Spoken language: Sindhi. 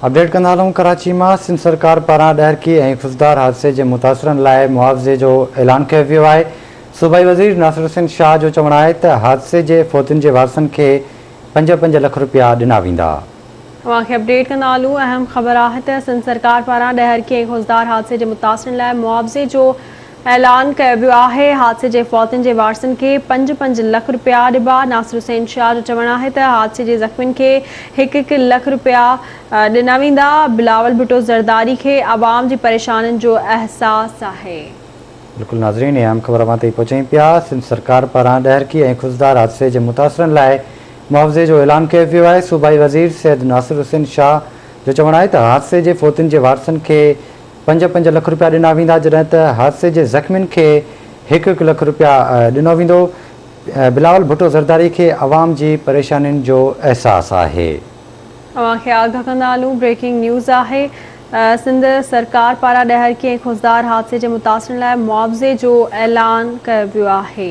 اپڊيٽ ڪندا هلون ڪراچي مان سنڌ سرڪار پاران ڏهرڪي ۽ خضدار حادثي جي متاثرن لاء معاوضي جو اعلان ڪيو ويو آهي صوبائي وزير ناصر حسين شاهه جو چوڻ آهي ته حادثي جي فوتين جي وارثن کي پنج پنج لک رپيا ڏنا ويندا. اوهان کي اپڊيٽ ڪندا هلون اهم خبر آهي ته سنڌ سرڪار پاران ڏهرڪي ۽ خضدار حادثي جي متاثرن لاء معاوضي جو اعلان ڪيو ويو آهي، حادثي جي فوتين جي وارثن کي پنج پنج لک رپيا ڏبا، ناصر حسين شاهه جو چوڻ آهي ته حادثي جي زخمين کي هڪ هڪ لک رپيا ڏنا ويندا، بلاول ڀٽو زرداري کي عوام جي پريشانين جو احساس آهي. بلڪل ناظرين اهم خبر اوهان تائين پهچايون پيا سنڌ سرڪار پاران ڏهرڪي ۽ خضدار حادثي جي متاثرن لاء معاوضي جو اعلان ڪيو ويو آهي صوبائي وزير سيد ناصر حسين شاهه جو چوڻ آهي ته حادثي جي فوتين جي وارثن کي پنج پنج لک رپيا ڏنا ويندا جڏهن ته حادثي جي زخمين کي هڪ هڪ لک رپيا ڏنو ويندو، بلاول ڀٽو زرداري کي عوام جي پريشانين جو احساس آهي. اوهان کي آگاهه ڪندا هلون بريڪنگ نيوز آهي سنڌ سرڪار پاران ڏهرڪي ۽ خضدار حادثي جي متاثرين لاء معاوضي جو اعلان ڪيو ويو آهي.